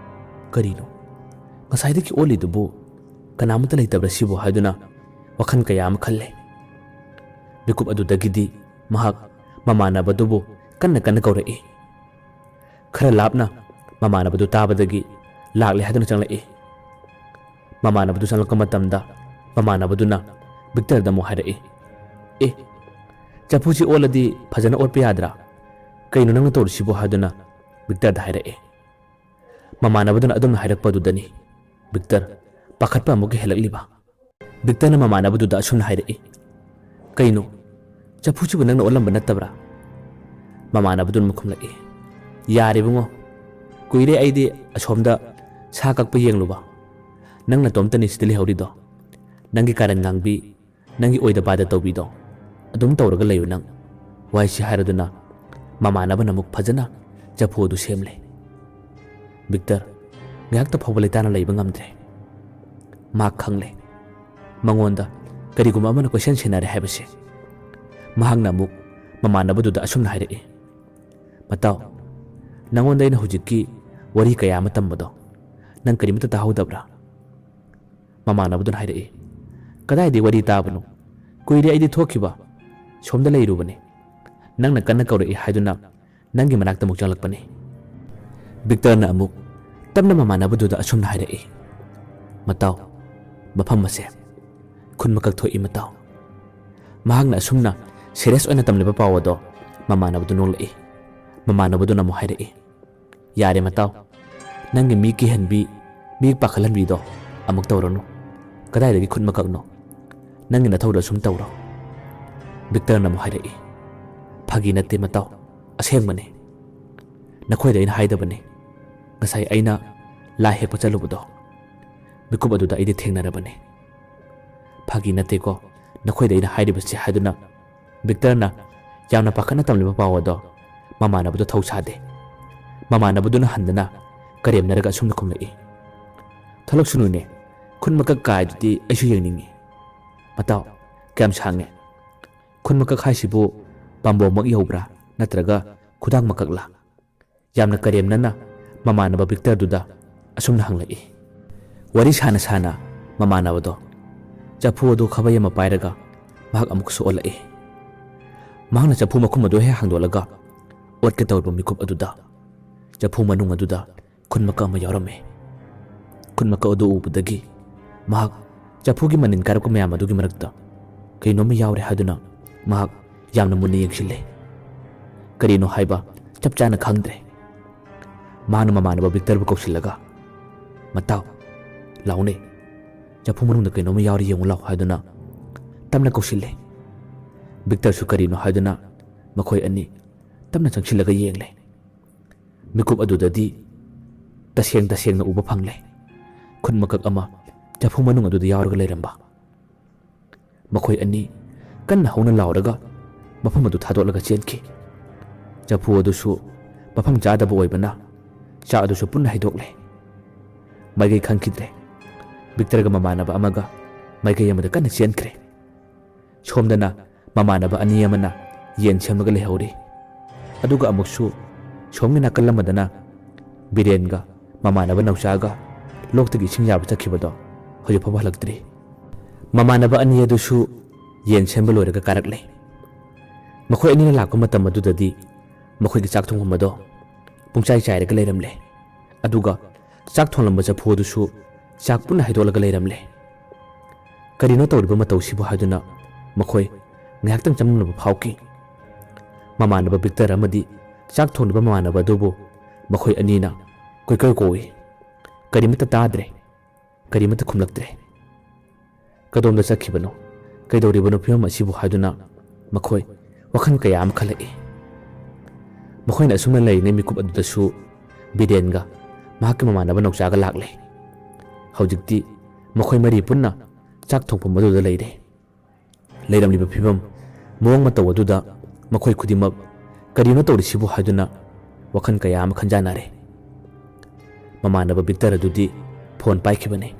ꯀꯔꯤꯅꯣ? ꯉꯁꯥꯏꯗꯒꯤ ꯑꯣꯠꯂꯤꯗꯨꯕꯨ ꯀꯅꯥꯃꯠꯇ ꯂꯩꯇꯕ꯭ꯔꯥ ꯁꯤꯕꯨ ꯍꯥꯏꯗꯨꯅ ꯋꯥꯈꯜ ꯀꯌꯥ ꯑꯃ ꯈꯜꯂꯦ꯫ ꯃꯤꯀꯨꯞ ꯑꯗꯨꯗꯒꯤꯗꯤ ꯃꯍꯥꯛ ꯃꯃꯥꯟꯅꯕꯗꯨꯕꯨ ꯀꯟꯅ ꯀꯟꯅ ꯀꯧꯔꯛꯏ꯫ ꯈꯔ ꯂꯥꯞꯅ ꯃꯃꯥꯟꯅꯕꯗꯨ ꯇꯥꯕꯗꯒꯤ ꯂꯥꯛꯂꯦ ꯍꯥꯏꯗꯨꯅ ꯆꯪꯂꯛꯏ꯫ ꯃꯃꯥꯟꯅꯕꯗꯨ ꯆꯪꯂꯛꯄ ꯃꯇꯝꯗ ꯃꯃꯥꯟꯅꯕꯗꯨꯅ ꯚꯤꯛꯇꯔꯗ ꯑꯃꯨꯛ ꯍꯥꯏꯔꯛꯏ, "ꯑꯦ, ꯆꯐꯨꯁꯤ ꯑꯣꯠꯂꯗꯤ ꯐꯖꯅ ꯑꯣꯠꯄ ꯌꯥꯗ꯭ꯔꯥ? ꯀꯩꯅꯣ ꯅꯪꯅ ꯇꯧꯔꯤꯁꯤꯕꯣ?" ꯍꯥꯏꯗꯨꯅ ꯚꯤꯛꯇꯔꯗ ꯍꯥꯏꯔꯛꯏ꯫ ꯃꯃꯥꯟꯅꯕꯗꯨꯅ ꯑꯗꯨꯝꯅ ꯍꯥꯏꯔꯛꯄꯗꯨꯗꯅꯤ ꯕꯤꯛꯇꯔ, ꯄꯥꯈꯠꯄ ꯑꯃꯨꯛꯀ ꯍꯦꯜꯂꯛꯂꯤꯕ꯫ ꯕꯤꯛꯇꯔꯅ ꯃꯃꯥꯟꯅꯕꯗꯨꯗ ꯑꯁꯨꯝꯅ ꯍꯥꯏꯔꯛꯏ, "ꯀꯩꯅꯣ? ꯆꯐꯨꯁꯤꯕꯨ ꯅꯪꯅ ꯑꯣꯜꯂꯝꯕ ꯅꯠꯇꯕ꯭ꯔꯥ?" ꯃꯃꯥꯟꯅꯕꯗꯨꯅ ꯈꯨꯝꯂꯛꯏ, "ꯌꯥꯔꯦ ꯏꯕꯨꯡꯉꯣ, ꯀꯨꯏꯔꯦ ꯑꯩꯗꯤ ꯑꯁꯣꯝꯗ ꯁꯥ ꯀꯛꯄ ꯌꯦꯡꯂꯨꯕ꯫ ꯅꯪ ꯅꯇꯣꯝꯇꯅꯤ ꯁꯤꯗ ꯂꯩꯍꯧꯔꯤꯗꯣ꯫ ꯅꯪꯒꯤ ꯀꯥꯔꯟ ꯉꯥꯡꯕꯤ, ꯅꯪꯒꯤ ꯑꯣꯏꯗ ꯄꯥꯗ ꯇꯧꯕꯤꯗꯣ ꯑꯗꯨꯝ ꯇꯧꯔꯒ ꯂꯩꯌꯨ ꯅꯪ"꯫ ꯋꯥꯍꯩꯁꯤ ꯍꯥꯏꯔꯗꯨꯅ ꯃꯃꯥꯟꯅꯕꯅ ꯑꯃꯨꯛ ꯐꯖꯅ ꯆꯐꯨ ꯑꯗꯨ ꯁꯦꯝꯂꯦ꯫ ꯕꯤꯛꯇꯔ ꯉꯥꯏꯍꯥꯛꯇ ꯐꯥꯎꯕ ꯂꯩꯇꯥꯅ ꯂꯩꯕ ꯉꯝꯗ꯭ꯔꯦ꯫ ꯃꯍꯥꯛ ꯈꯪꯂꯦ, ꯃꯉꯣꯟꯗ ꯀꯔꯤꯒꯨꯝꯕ ꯑꯃꯅ ꯀꯣꯏꯁꯟ ꯁꯦꯟꯅꯔꯦ ꯍꯥꯏꯕꯁꯦ꯫ ꯃꯍꯥꯛꯅ ꯑꯃꯨꯛ ꯃꯃꯥꯟꯅꯕꯗꯨꯗ ꯑꯁꯨꯝꯅ ꯍꯥꯏꯔꯛꯏ, "ꯃꯇꯥꯎ, ꯅꯉꯣꯟꯗ ꯑꯩꯅ ꯍꯧꯖꯤꯛꯀꯤ ꯋꯥꯔꯤ ꯀꯌꯥ ꯑꯃ ꯇꯝꯕꯗꯣ ꯅꯪ ꯀꯔꯤꯃꯠꯇ ꯇꯥꯍꯧꯗꯕ꯭ꯔꯥ?" ꯃꯃꯥꯟꯅꯕꯗꯨꯅ ꯍꯥꯏꯔꯛꯏ, "ꯀꯗꯥꯏꯗꯒꯤ ꯋꯥꯔꯤ ꯇꯥꯕꯅꯣ? ꯀꯨꯏꯔꯦ ꯑꯩꯗꯤ ꯊꯣꯛꯈꯤꯕ꯫ ꯁꯣꯝꯗ ꯂꯩꯔꯨꯕꯅꯤ꯫ ꯅꯪꯅ ꯀꯟꯅ ꯀꯧꯔꯛꯏ ꯍꯥꯏꯗꯨꯅ ꯅꯪꯒꯤ ꯃꯅꯥꯛꯇ ꯑꯃꯨꯛ ꯆꯪꯂꯛꯄꯅꯤ"꯫ ꯕꯤꯛꯇꯔꯅ ꯑꯃꯨꯛ ꯇꯞꯅ ꯃꯃꯥꯟꯅꯕꯗꯨꯗ ꯑꯁꯨꯝꯅ ꯍꯥꯏꯔꯛꯏ, "ꯃꯇꯥꯎ, ꯃꯐꯝ ꯑꯁꯦ ꯈꯨꯟ ꯃꯀꯛ ꯊꯣꯛꯏ ꯃꯇꯥꯎ"꯫ ꯃꯍꯥꯛꯅ ꯑꯁꯨꯝꯅ ꯁꯦꯔꯤꯌꯁ ꯑꯣꯏꯅ ꯇꯝꯂꯤꯕ ꯄꯥꯎ ꯑꯗꯣ ꯃꯃꯥꯟꯅꯕꯗꯨ ꯅꯣꯛꯂꯛꯏ꯫ ꯃꯃꯥꯟꯅꯕꯗꯨꯅ ꯑꯃꯨꯛ ꯍꯥꯏꯔꯛꯏ, "ꯌꯥꯔꯦ ꯃꯇꯥꯎ, ꯅꯪꯒꯤ ꯃꯤ ꯀꯤꯍꯟꯕꯤ, ꯃꯤ ꯄꯥꯈꯠꯍꯟꯕꯤꯗꯣ ꯑꯃꯨꯛ ꯇꯧꯔꯅꯨ꯫ ꯀꯗꯥꯏꯗꯒꯤ ꯈꯨꯠ ꯃꯀꯛꯅꯣ? ꯅꯪꯒꯤ ꯅꯊꯧꯗꯣ ꯁꯨꯝ ꯇꯧꯔꯣ"꯫ ꯕꯤꯛꯇꯔꯅ ꯑꯃꯨꯛ ꯍꯥꯏꯔꯛꯏ, "ꯐꯥꯒꯤ ꯅꯠꯇꯦ ꯃꯇꯥꯎ, ꯑꯁꯦꯡꯕꯅꯤ꯫ ꯅꯈꯣꯏꯗ ꯑꯩꯅ ꯍꯥꯏꯗꯕꯅꯤ꯫ ꯉꯁꯥꯏ ꯑꯩꯅ ꯂꯥ ꯍꯦꯛꯄ ꯆꯠꯂꯨꯕꯗꯣ, ꯃꯤꯀꯨꯞ ꯑꯗꯨꯗ ꯑꯩꯗꯤ ꯊꯦꯡꯅꯔꯕꯅꯤ꯫ ꯐꯥꯒꯤ ꯅꯠꯇꯦꯀꯣ ꯅꯈꯣꯏꯗ ꯑꯩꯅ ꯍꯥꯏꯔꯤꯕꯁꯤ" ꯍꯥꯏꯗꯨꯅ ꯕꯤꯛꯇꯔꯅ ꯌꯥꯝꯅ ꯄꯥꯈꯠꯅ ꯇꯝꯂꯤꯕ ꯄꯥꯎ ꯑꯗꯣ ꯃꯃꯥꯟꯅꯕꯗ ꯊꯧ ꯁꯥꯗꯦ꯫ ꯃꯃꯥꯟꯅꯕꯗꯨꯅ ꯍꯟꯗꯅ ꯀꯔꯦꯝꯅꯔꯒ ꯑꯁꯨꯝꯅ ꯈꯨꯝꯂꯛꯏ, "ꯊꯣꯛꯂꯛꯁꯅꯨꯅꯦ, ꯈꯨꯠ ꯃꯀꯛ ꯀꯥꯏꯗꯨꯗꯤ ꯑꯩꯁꯨ ꯌꯦꯡꯅꯤꯡꯉꯤ꯫ ꯃꯇꯥꯎ, ꯀꯌꯥꯝ ꯁꯥꯡꯉꯦ? ꯈꯨꯠ ꯃꯀꯛ ꯍꯥꯏꯁꯤꯕꯨ ꯄꯥꯝꯕꯣꯝꯃꯛ ꯌꯧꯕ꯭ꯔꯥ, ꯅꯠꯇ꯭ꯔꯒ ꯈꯨꯗꯥꯡ ꯃꯀꯛꯂꯥ?" ꯌꯥꯝꯅ ꯀꯔꯦꯝꯅꯅ ꯃꯃꯥꯟꯅꯕ ꯕꯤꯛꯇꯔꯗꯨꯗ ꯑꯁꯨꯝꯅ ꯍꯪꯂꯛꯏ꯫ ꯋꯥꯔꯤ ꯁꯥꯅ ꯁꯥꯅ ꯃꯃꯥꯟꯅꯕꯗꯣ ꯆꯐꯨ ꯑꯗꯨ ꯈꯥꯕꯩ ꯑꯃ ꯄꯥꯏꯔꯒ ꯃꯍꯥꯛ ꯑꯃꯨꯛꯀꯁꯨ ꯑꯣꯜꯂꯛꯏ꯫ ꯃꯍꯥꯛꯅ ꯆꯐꯨ ꯃꯈꯨꯝ ꯑꯗꯨ ꯍꯦꯛ ꯍꯥꯡꯗꯣꯛꯂꯒ ꯑꯣꯠꯀꯦ ꯇꯧꯔꯤꯕ ꯃꯤꯀꯨꯞ ꯑꯗꯨꯗ ꯆꯐꯨ ꯃꯅꯨꯡ ꯑꯗꯨꯗ ꯈꯨꯟ ꯃꯀꯛ ꯑꯃ ꯌꯥꯎꯔꯝꯃꯤ꯫ ꯈꯨꯟ ꯃꯀꯛ ꯑꯗꯨ ꯎꯕꯗꯒꯤ ꯃꯍꯥꯛ ꯆꯐꯨꯒꯤ ꯃꯅꯤꯟ ꯀꯥꯔꯛꯄ ꯃꯌꯥꯝ ꯑꯗꯨꯒꯤ ꯃꯔꯛꯇ ꯀꯩꯅꯣꯝꯃ ꯌꯥꯎꯔꯦ ꯍꯥꯏꯗꯨꯅ ꯃꯍꯥꯛ ꯌꯥꯝꯅ ꯃꯨꯟꯅ ꯌꯦꯡꯁꯤꯜꯂꯦ꯫ ꯀꯔꯤꯅꯣ ꯍꯥꯏꯕ ꯆꯞ ꯆꯥꯅ ꯈꯪꯗ꯭ꯔꯦ꯫ ꯃꯍꯥꯛꯅ ꯃꯃꯥꯟꯅꯕ ꯕꯤꯛꯇꯔꯕꯨ ꯀꯧꯁꯤꯜꯂꯒ, "ꯃꯇꯥꯎ, ꯂꯥꯎꯅꯩ꯫ "ꯆꯐꯨ ꯃꯅꯨꯡꯗ ꯀꯩꯅꯣꯝꯃ ꯌꯥꯎꯔꯤ, ꯌꯦꯡꯉꯨ ꯂꯥꯎ" ꯍꯥꯏꯗꯨꯅ ꯇꯞꯅ ꯀꯧꯁꯤꯜꯂꯦ꯫ ꯚꯤꯛꯇꯔꯁꯨ ꯀꯔꯤꯅꯣ ꯍꯥꯏꯗꯨꯅ ꯃꯈꯣꯏ ꯑꯅꯤ ꯇꯞꯅ ꯆꯪꯁꯤꯜꯂꯒ ꯌꯦꯡꯂꯦ꯫ ꯃꯤꯀꯨꯞ ꯑꯗꯨꯗꯗꯤ ꯇꯁꯦꯡ ꯇꯁꯦꯡꯅ ꯎꯕ ꯐꯪꯂꯦ꯫ ꯈꯨꯠ ꯃꯀꯛ ꯑꯃ ꯆꯐꯨ ꯃꯅꯨꯡ ꯑꯗꯨꯗ ꯌꯥꯎꯔꯒ ꯂꯩꯔꯝꯕ꯫ ꯃꯈꯣꯏ ꯑꯅꯤ ꯀꯟꯅ ꯍꯧꯅ ꯂꯥꯎꯔꯒ ꯃꯐꯝ ꯑꯗꯨ ꯊꯥꯗꯣꯛꯂꯒ ꯆꯦꯟꯈꯤ꯫ ꯆꯐꯨ ꯑꯗꯨꯁꯨ ꯃꯐꯝ ꯆꯥꯗꯕ ꯑꯣꯏꯕꯅ ꯆꯥꯛ ꯑꯗꯨꯁꯨ ꯄꯨꯟꯅ ꯍꯩꯗꯣꯛꯂꯦ꯫ ꯃꯥꯏꯀꯩ ꯈꯪꯈꯤꯗ꯭ꯔꯦ꯫ ꯚꯤꯛꯇꯔꯒ ꯃꯃꯥꯟꯅꯕ ꯑꯃꯒ ꯃꯥꯏꯀꯩ ꯑꯃꯗ ꯀꯟꯅ ꯆꯦꯟꯈ꯭ꯔꯦ꯫ ꯁꯣꯝꯗꯅ ꯃꯃꯥꯟꯅꯕ ꯑꯅꯤ ꯑꯃꯅ ꯌꯦꯟ ꯁꯦꯝꯂꯒ ꯂꯩꯍꯧꯔꯤ꯫ ꯑꯗꯨꯒ ꯑꯃꯨꯛꯁꯨ ꯁꯣꯝꯒꯤ ꯅꯥꯀꯜ ꯑꯃꯗꯅ ꯕꯤꯔꯦꯟꯒ ꯃꯃꯥꯟꯅꯕ ꯅꯧꯆꯥꯒ ꯂꯣꯛꯇꯒꯤ ꯏꯁꯤꯡ ꯌꯥꯕ ꯆꯠꯈꯤꯕꯗꯣ ꯍꯧꯖꯤꯛ ꯐꯥꯎꯕ ꯍꯜꯂꯛꯇ꯭ꯔꯤ꯫ ꯃꯃꯥꯟꯅꯕ ꯑꯅꯤ ꯑꯗꯨꯁꯨ ꯌꯦꯟ ꯁꯦꯝꯕ ꯂꯣꯏꯔꯒ ꯀꯥꯔꯛꯂꯦ꯫ ꯃꯈꯣꯏ ꯑꯅꯤꯅ ꯂꯥꯛꯄ ꯃꯇꯝ ꯑꯗꯨꯗꯗꯤ ꯃꯈꯣꯏꯒꯤ ꯆꯥꯛ ꯊꯣꯡꯐꯝ ꯑꯗꯣ ꯄꯨꯡꯆꯥꯏ ꯆꯥꯏꯔꯒ ꯂꯩꯔꯝꯂꯦ꯫ ꯑꯗꯨꯒ ꯆꯥꯛ ꯊꯣꯡꯂꯝꯕ ꯆꯐꯨ ꯑꯗꯨꯁꯨ ꯆꯥꯛ ꯄꯨꯟꯅ ꯍꯩꯗꯣꯛꯂꯒ ꯂꯩꯔꯝꯂꯦ꯫ "ꯀꯔꯤꯅꯣ ꯇꯧꯔꯤꯕ ꯃꯇꯧꯁꯤꯕꯨ?" ꯍꯥꯏꯗꯨꯅ ꯃꯈꯣꯏ ꯉꯥꯏꯍꯥꯛꯇꯪ ꯆꯃꯝꯅꯕ ꯐꯥꯎꯈꯤ꯫ ꯃꯃꯥꯟꯅꯕ ꯚꯤꯛꯇꯔ ꯑꯃꯗꯤ ꯆꯥꯛ ꯊꯣꯡꯂꯤꯕ ꯃꯃꯥꯟꯅꯕ ꯑꯗꯨꯕꯨ ꯃꯈꯣꯏ ꯑꯅꯤꯅ ꯀꯣꯏꯀꯣꯏ ꯀꯣꯏ꯫ ꯀꯔꯤꯃꯠꯇ ꯇꯥꯗ꯭ꯔꯦ, ꯀꯔꯤꯃꯠꯇ ꯈꯨꯝꯂꯛꯇ꯭ꯔꯦ꯫ ꯀꯗꯣꯝꯗ ꯆꯠꯈꯤꯕꯅꯣ? ꯀꯩꯗꯧꯔꯤꯕꯅꯣ ꯐꯤꯕꯝ ꯑꯁꯤꯕꯨ ꯍꯥꯏꯗꯨꯅ ꯃꯈꯣꯏ ꯋꯥꯈꯜ ꯀꯌꯥ ꯑꯃ ꯈꯜꯂꯛꯏ꯫ ꯃꯈꯣꯏꯅ ꯑꯁꯨꯝꯅ ꯂꯩꯔꯤꯉꯩ ꯃꯤꯀꯨꯞ ꯑꯗꯨꯗꯁꯨ ꯕꯤꯔꯦꯟꯒ ꯃꯍꯥꯛꯀꯤ ꯃꯃꯥꯟꯅꯕ ꯅꯧꯆꯥꯒ ꯂꯥꯛꯂꯦ꯫ ꯍꯧꯖꯤꯛꯇꯤ ꯃꯈꯣꯏ ꯃꯔꯤ ꯄꯨꯟꯅ ꯆꯥꯛ ꯊꯣꯡꯐꯝ ꯑꯗꯨꯗ ꯂꯩꯔꯦ꯫ ꯂꯩꯔꯝꯂꯤꯕ ꯐꯤꯕꯝ, ꯃꯑꯣꯡ ꯃꯇꯧ ꯑꯗꯨꯗ ꯃꯈꯣꯏ ꯈꯨꯗꯤꯡꯃꯛ "ꯀꯔꯤꯅꯣ ꯇꯧꯔꯤꯁꯤꯕꯨ?" ꯍꯥꯏꯗꯨꯅ ꯋꯥꯈꯜ ꯀꯌꯥ ꯑꯃ ꯈꯟꯖꯥꯟꯅꯔꯦ꯫ ꯃꯃꯥꯟꯅꯕ ꯚꯤꯛꯇꯔ ꯑꯗꯨꯗꯤ ꯐꯣꯟ ꯄꯥꯏꯈꯤꯕꯅꯤ꯫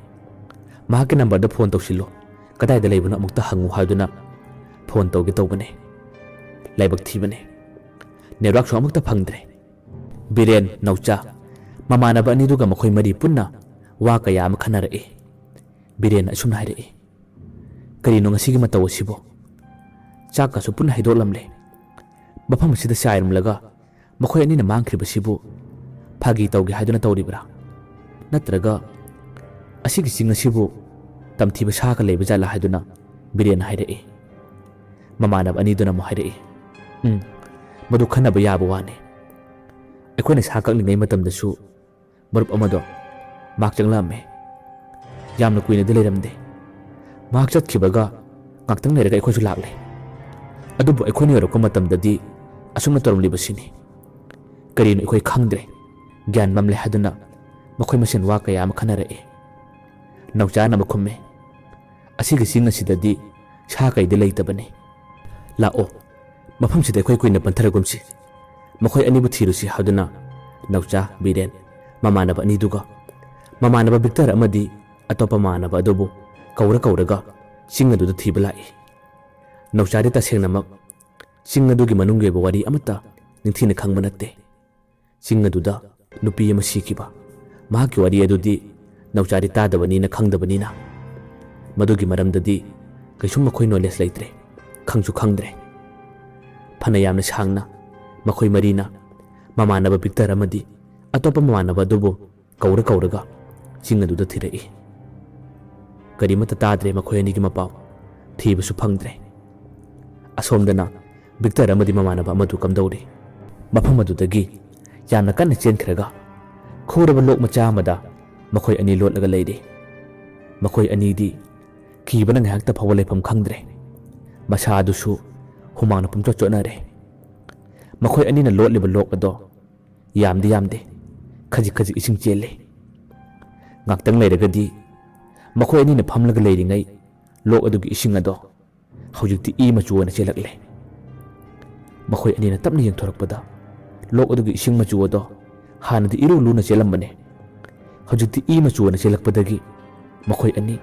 "ꯃꯍꯥꯛꯀꯤ ꯅꯝꯕꯔꯗ ꯐꯣꯟ ꯇꯧꯁꯤꯜꯂꯨ, ꯀꯗꯥꯏꯗ ꯂꯩꯕꯅꯣ ꯑꯃꯨꯛꯇ ꯍꯪꯉꯨ" ꯍꯥꯏꯗꯨꯅ ꯐꯣꯟ ꯇꯧꯒꯦ ꯇꯧꯕꯅꯤ꯫ ꯂꯥꯏꯕꯛ ꯊꯤꯕꯅꯤ, ꯅꯦꯠꯋꯥꯛꯁꯨ ꯑꯃꯨꯛꯇ ꯐꯪꯗ꯭ꯔꯦ꯫ ꯕꯤꯔꯦꯟ, ꯅꯧꯆꯥ, ꯃꯃꯥꯟꯅꯕ ꯑꯅꯤꯗꯨꯒ ꯃꯈꯣꯏ ꯃꯔꯤ ꯄꯨꯟꯅ ꯋꯥ ꯀꯌꯥ ꯑꯃ ꯈꯟꯅꯔꯛꯏ꯫ ꯕꯤꯔꯦꯟꯅ ꯑꯁꯨꯝꯅ ꯍꯥꯏꯔꯛꯏ, "ꯀꯔꯤꯅꯣ ꯉꯁꯤꯒꯤ ꯃꯇꯧ ꯑꯁꯤꯕꯨ? ꯆꯥꯛꯀꯁꯨ ꯄꯨꯟꯅ ꯍꯩꯗꯣꯛꯂꯝꯂꯦ꯫ ꯃꯐꯝ ꯑꯁꯤꯗ ꯆꯥꯏꯔꯝꯂꯒ ꯃꯈꯣꯏ ꯑꯅꯤꯅ ꯃꯥꯡꯈ꯭ꯔꯤꯕꯁꯤꯕꯨ ꯐꯥꯒꯤ ꯇꯧꯒꯦ ꯍꯥꯏꯗꯨꯅ ꯇꯧꯔꯤꯕ꯭ꯔꯥ? ꯅꯠꯇ꯭ꯔꯒ ꯑꯁꯤꯒꯤ ꯆꯤꯡ ꯑꯁꯤꯕꯨ ꯇꯝꯊꯤꯕ ꯁꯥꯒ ꯂꯩꯕ ꯖꯥꯠꯂꯥ?" ꯍꯥꯏꯗꯨꯅ ꯕꯤꯔꯦꯟꯅ ꯍꯥꯏꯔꯛꯏ꯫ ꯃꯃꯥꯟꯅꯕ ꯑꯅꯤꯗꯨꯅ ꯑꯃꯨꯛ ꯍꯥꯏꯔꯛꯏ, "ꯎꯝ, ꯃꯗꯨ ꯈꯟꯅꯕ ꯌꯥꯕ ꯋꯥꯅꯤ꯫ ꯑꯩꯈꯣꯏꯅ ꯁꯥ ꯀꯛꯂꯤꯉꯩ ꯃꯇꯝꯗꯁꯨ ꯃꯔꯨꯞ ꯑꯃꯗꯣ ꯃꯍꯥꯛ ꯆꯪꯂꯛꯑꯝꯃꯦ꯫ ꯌꯥꯝꯅ ꯀꯨꯏꯅꯗꯤ ꯂꯩꯔꯝꯗꯦ꯫ ꯃꯍꯥꯛ ꯆꯠꯈꯤꯕꯒ ꯉꯥꯛꯇꯪ ꯂꯩꯔꯒ ꯑꯩꯈꯣꯏꯁꯨ ꯂꯥꯛꯂꯦ꯫ ꯑꯗꯨꯕꯨ ꯑꯩꯈꯣꯏꯅ ꯌꯧꯔꯛꯄ ꯃꯇꯝꯗꯗꯤ ꯑꯁꯨꯝꯅ ꯇꯧꯔꯝꯂꯤꯕꯁꯤꯅꯤ꯫ ꯀꯔꯤꯅꯣ ꯑꯩꯈꯣꯏ ꯈꯪꯗ꯭ꯔꯦ꯫ ꯒ꯭ꯌꯥꯟ ꯃꯝꯂꯦ ꯍꯥꯏꯗꯨꯅ ꯃꯈꯣꯏ ꯃꯁꯦꯟ ꯋꯥ ꯀꯌꯥ ꯑꯃ ꯈꯟꯅꯔꯛꯏ꯫ ꯅꯥꯎꯆꯥꯅ ꯑꯃ ꯈꯨꯝꯃꯤ, "ꯑꯁꯤꯒꯤ ꯆꯤꯡ ꯑꯁꯤꯗꯗꯤ ꯁꯥ ꯀꯩꯗꯤ ꯂꯩꯇꯕꯅꯤ꯫ ꯂꯥꯛꯑꯣ, ꯃꯐꯝꯁꯤꯗ ꯑꯩꯈꯣꯏ ꯀꯨꯏꯅ ꯄꯟꯊꯔꯒꯨꯝꯁꯤ꯫ ꯃꯈꯣꯏ ꯑꯅꯤꯕꯨ ꯊꯤꯔꯨꯁꯤ" ꯍꯥꯏꯗꯨꯅ ꯅꯥꯎꯆꯥ ꯕꯤꯔꯦꯟ, ꯃꯃꯥꯟꯅꯕ ꯑꯅꯤꯗꯨꯒ ꯃꯃꯥꯟꯅꯕ ꯕꯤꯛꯇꯔ ꯑꯃꯗꯤ ꯑꯇꯣꯞꯄ ꯃꯃꯥꯟꯅꯕ ꯑꯗꯨꯕꯨ ꯀꯧꯔ ꯀꯧꯔꯒ ꯆꯤꯡ ꯑꯗꯨꯗ ꯊꯤꯕ ꯂꯥꯛꯏ꯫ ꯅꯥꯎꯆꯥꯗꯤ ꯇꯁꯦꯡꯅꯃꯛ ꯆꯤꯡ ꯑꯗꯨꯒꯤ ꯃꯅꯨꯡꯒꯤ ꯑꯣꯏꯕ ꯋꯥꯔꯤ ꯑꯃꯠꯇ ꯅꯤꯡꯊꯤꯅ ꯈꯪꯕ ꯅꯠꯇꯦ꯫ ꯆꯤꯡ ꯑꯗꯨꯗ ꯅꯨꯄꯤ ꯑꯃ ꯁꯤꯈꯤꯕ, ꯃꯍꯥꯛꯀꯤ ꯋꯥꯔꯤ ꯑꯗꯨꯗꯤ ꯅꯥꯎꯆꯥꯗꯤ ꯇꯥꯗꯕꯅꯤꯅ ꯈꯪꯗꯕꯅꯤꯅ ꯃꯗꯨꯒꯤ ꯃꯔꯝꯗꯗꯤ ꯀꯩꯁꯨꯝ ꯃꯈꯣꯏ ꯅꯣꯂꯦꯖ ꯂꯩꯇ꯭ꯔꯦ, ꯈꯪꯁꯨ ꯈꯪꯗ꯭ꯔꯦ꯫ ꯐꯅ ꯌꯥꯝꯅ ꯁꯥꯡꯅ ꯃꯈꯣꯏ ꯃꯔꯤꯅ ꯃꯃꯥꯟꯅꯕ ꯕꯤꯛꯇꯔ ꯑꯃꯗꯤ ꯑꯇꯣꯞꯄ ꯃꯃꯥꯟꯅꯕ ꯑꯗꯨꯕꯨ ꯀꯧꯔ ꯀꯧꯔꯒ ꯆꯤꯡ ꯑꯗꯨꯗ ꯊꯤꯔꯛꯏ꯫ ꯀꯔꯤꯃꯠꯇ ꯇꯥꯗ꯭ꯔꯦ ꯃꯈꯣꯏ ꯑꯅꯤꯒꯤ ꯃꯄꯥꯎ, ꯊꯤꯕꯁꯨ ꯐꯪꯗ꯭ꯔꯦ꯫ ꯑꯁꯣꯝꯗꯅ ꯕꯤꯛꯇꯔ ꯑꯃꯗꯤ ꯃꯃꯥꯟꯅꯕ ꯑꯃꯗꯨ ꯀꯝꯗꯧꯔꯤ? ꯃꯐꯝ ꯑꯗꯨꯗꯒꯤ ꯌꯥꯝꯅ ꯀꯟꯅ ꯆꯦꯟꯈ꯭ꯔꯒ ꯈꯨꯔꯕ ꯂꯣꯛ ꯃꯆꯥ ꯑꯃꯗ ꯃꯈꯣꯏ ꯑꯅꯤ ꯂꯣꯠꯂꯒ ꯂꯩꯔꯤ꯫ ꯃꯈꯣꯏ ꯑꯅꯤꯗꯤ ꯀꯤꯕꯅ ꯉꯥꯏꯍꯥꯛꯇ ꯐꯥꯎꯕ ꯂꯩꯐꯝ ꯈꯪꯗ꯭ꯔꯦ꯫ ꯃꯁꯥ ꯑꯗꯨꯁꯨ ꯍꯨꯃꯥꯡꯅ ꯄꯨꯝꯆꯣꯠ ꯆꯣꯠꯅꯔꯦ꯫ ꯃꯈꯣꯏ ꯑꯅꯤꯅ ꯂꯣꯠꯂꯤꯕ ꯂꯣꯛ ꯑꯗꯣ ꯌꯥꯝꯗꯤ ꯌꯥꯝꯗꯦ, ꯈꯖꯤꯛ ꯈꯖꯤꯛ ꯏꯁꯤꯡ ꯆꯦꯜꯂꯤ꯫ ꯉꯥꯛꯇꯪ ꯂꯩꯔꯒꯗꯤ ꯃꯈꯣꯏ ꯑꯅꯤꯅ ꯐꯝꯂꯒ ꯂꯩꯔꯤꯉꯩ ꯂꯣꯛ ꯑꯗꯨꯒꯤ ꯏꯁꯤꯡ ꯑꯗꯣ ꯍꯧꯖꯤꯛꯇꯤ ꯏ ꯃꯆꯨ ꯑꯣꯏꯅ ꯆꯦꯜꯂꯛꯂꯦ꯫ ꯃꯈꯣꯏ ꯑꯅꯤꯅ ꯇꯞꯅ ꯌꯦꯡꯊꯣꯔꯛꯄꯗ ꯂꯣꯛ ꯑꯗꯨꯒꯤ ꯏꯁꯤꯡ ꯃꯆꯨ ꯑꯗꯣ ꯍꯥꯟꯅꯗꯤ ꯏꯔꯨ ꯂꯨꯅ ꯆꯦꯜꯂꯝꯕꯅꯦ꯫ ꯍꯧꯖꯤꯛꯇꯤ ꯏ ꯃꯆꯨ ꯑꯣꯏꯅ ꯆꯦꯜꯂꯛꯄꯗꯒꯤ ꯃꯈꯣꯏ ꯑꯅꯤ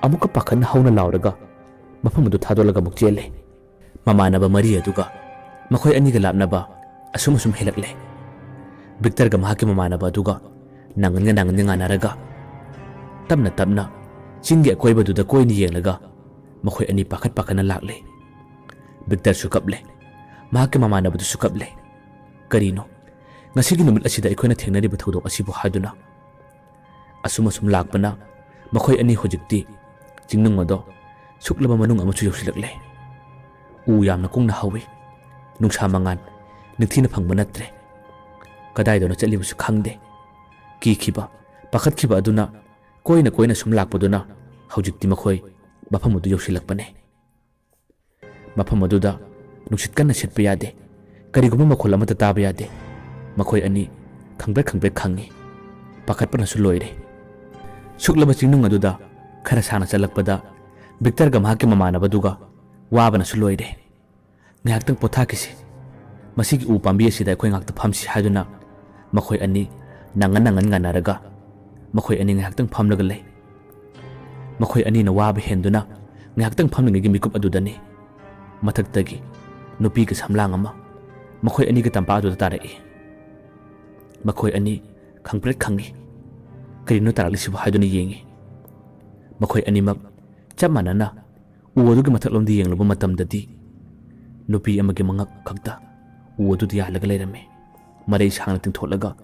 ꯑꯃꯨꯛꯀ ꯄꯥꯈꯠꯅ ꯍꯧꯅ ꯂꯥꯎꯔꯒ ꯃꯐꯝ ꯑꯗꯨ ꯊꯥꯗꯣꯛꯂꯒ ꯑꯃꯨꯛ ꯆꯦꯜꯂꯦ꯫ ꯃꯃꯥꯟꯅꯕ ꯃꯔꯤ ꯑꯗꯨꯒ ꯃꯈꯣꯏ ꯑꯅꯤꯒ ꯂꯥꯞꯅꯕ ꯑꯁꯨꯝ ꯑꯁꯨꯝ ꯍꯦꯜꯂꯛꯂꯦ꯫ ꯕꯤꯛꯇꯔꯒ ꯃꯍꯥꯛꯀꯤ ꯃꯃꯥꯟꯅꯕ ꯑꯗꯨꯒ ꯅꯥꯉꯟꯒ ꯅꯥꯉꯟꯒ ꯉꯥꯟꯅꯔꯒ ꯇꯞꯅ ꯇꯞꯅ ꯆꯤꯡꯒꯤ ꯑꯀꯣꯏꯕꯗꯨꯗ ꯀꯣꯏꯅ ꯌꯦꯡꯂꯒ ꯃꯈꯣꯏ ꯑꯅꯤ ꯄꯥꯈꯠ ꯄꯥꯈꯠꯅ ꯂꯥꯛꯂꯦ꯫ ꯕꯤꯛꯇꯔꯁꯨ ꯀꯞꯂꯦ, ꯃꯍꯥꯛꯀꯤ ꯃꯃꯥꯟꯅꯕꯗꯨꯁꯨ ꯀꯞꯂꯦ꯫ ꯀꯔꯤꯅꯣ, ꯉꯁꯤꯒꯤ ꯅꯨꯃꯤꯠ ꯑꯁꯤꯗ ꯑꯩꯈꯣꯏꯅ ꯊꯦꯡꯅꯔꯤꯕ ꯊꯧꯗꯣꯛ ꯑꯁꯤꯕꯨ ꯍꯥꯏꯗꯨꯅ? ꯑꯁꯨꯝ ꯑꯁꯨꯝ ꯂꯥꯛꯄꯅ ꯃꯈꯣꯏ ꯑꯅꯤ ꯍꯧꯖꯤꯛꯇꯤ ꯆꯤꯡꯅꯨꯡ ꯑꯗꯣ ꯁꯨꯛꯂꯕ ꯃꯅꯨꯡ ꯑꯃꯁꯨ ꯌꯧꯁꯤꯜꯂꯛꯂꯦ꯫ ꯎ ꯌꯥꯝꯅ ꯀꯨꯡꯅ ꯍꯧꯏ꯫ ꯅꯨꯡꯁꯥ ꯃꯉꯥꯜ ꯅꯤꯡꯊꯤꯅ ꯐꯪꯕ ꯅꯠꯇ꯭ꯔꯦ꯫ ꯀꯗꯥꯏꯗꯅꯣ ꯆꯠꯂꯤꯕꯁꯨ ꯈꯪꯗꯦ꯫ ꯀꯤꯈꯤꯕ, ꯄꯥꯈꯠꯈꯤꯕ ꯑꯗꯨꯅ ꯀꯣꯏꯅ ꯀꯣꯏꯅ ꯁꯨꯝ ꯂꯥꯛꯄꯗꯨꯅ ꯍꯧꯖꯤꯛꯇꯤ ꯃꯈꯣꯏ ꯃꯐꯝ ꯑꯗꯨ ꯌꯧꯁꯤꯜꯂꯛꯄꯅꯦ꯫ ꯃꯐꯝ ꯑꯗꯨꯗ ꯅꯨꯡꯁꯤꯠ ꯀꯟꯅ ꯁꯤꯠꯄ ꯌꯥꯗꯦ, ꯀꯔꯤꯒꯨꯝꯕ ꯃꯈꯣꯜ ꯑꯃꯠꯇ ꯇꯥꯕ ꯌꯥꯗꯦ꯫ ꯃꯈꯣꯏ ꯑꯅꯤ ꯈꯪꯄ꯭ꯔꯦꯛ ꯈꯪꯄ꯭ꯔꯦꯛ ꯈꯪꯉꯤ꯫ ꯄꯥꯈꯠꯄꯅꯁꯨ ꯂꯣꯏꯔꯦ꯫ ꯁꯨꯛꯂꯕ ꯆꯤꯡꯅꯨꯡ ꯑꯗꯨꯗ ꯈꯔ ꯁꯥꯡꯅ ꯆꯠꯂꯛꯄꯗ ꯕꯤꯛꯇꯔꯒ ꯃꯍꯥꯛꯀꯤ ꯃꯃꯥꯟꯅꯕꯗꯨꯒ ꯋꯥꯕꯅꯁꯨ ꯂꯣꯏꯔꯦ꯫ "ꯉꯥꯏꯍꯥꯛꯇꯪ ꯄꯣꯊꯥꯈꯤꯁꯤ, ꯃꯁꯤꯒꯤ ꯎ ꯄꯥꯝꯕꯤ ꯑꯁꯤꯗ ꯑꯩꯈꯣꯏ ꯉꯥꯏꯍꯥꯛꯇ ꯐꯝꯁꯤ" ꯍꯥꯏꯗꯨꯅ ꯃꯈꯣꯏ ꯑꯅꯤ ꯅꯥꯉꯟ ꯅꯥꯉꯟ ꯉꯟꯅꯔꯒ ꯃꯈꯣꯏ ꯑꯅꯤ ꯉꯥꯏꯍꯥꯛꯇꯪ ꯐꯝꯂꯒ ꯂꯩ꯫ ꯃꯈꯣꯏ ꯑꯅꯤꯅ ꯋꯥꯕ ꯍꯦꯟꯗꯨꯅ ꯉꯥꯏꯍꯥꯛꯇꯪ ꯐꯝꯂꯤꯉꯩꯒꯤ ꯃꯤꯀꯨꯞ ꯑꯗꯨꯗꯅꯤ ꯃꯊꯛꯇꯒꯤ ꯅꯨꯄꯤꯒꯤ ꯁꯝꯂꯥꯡ ꯑꯃ ꯃꯈꯣꯏ ꯑꯅꯤꯒꯤ ꯇꯝꯄꯥꯛ ꯑꯗꯨꯗ ꯇꯥꯔꯛꯏ꯫ ꯃꯈꯣꯏ ꯑꯅꯤ ꯈꯪꯄ꯭ꯔꯦꯛ ꯈꯪꯉꯤ꯫ "ꯀꯔꯤꯅꯣ ꯇꯥꯔꯛꯂꯤꯁꯤꯕꯨ?" ꯍꯥꯏꯗꯨꯅ ꯌꯦꯡꯉꯤ꯫ ꯃꯈꯣꯏ ꯑꯅꯤꯃꯛ ꯆꯞ ꯃꯥꯟꯅꯅ ꯎ ꯑꯗꯨꯒꯤ ꯃꯊꯛꯂꯣꯝꯗ ꯌꯦꯡꯂꯨꯕ ꯃꯇꯝꯗꯗꯤ ꯅꯨꯄꯤ ꯑꯃꯒꯤ ꯃꯉꯛ ꯈꯛꯇ ꯎ ꯑꯗꯨꯗ ꯌꯥꯜꯂꯒ ꯂꯩꯔꯝꯃꯤ꯫ ꯃꯔꯩ ꯁꯥꯡꯅ ꯇꯤꯡꯊꯣꯛꯂꯒ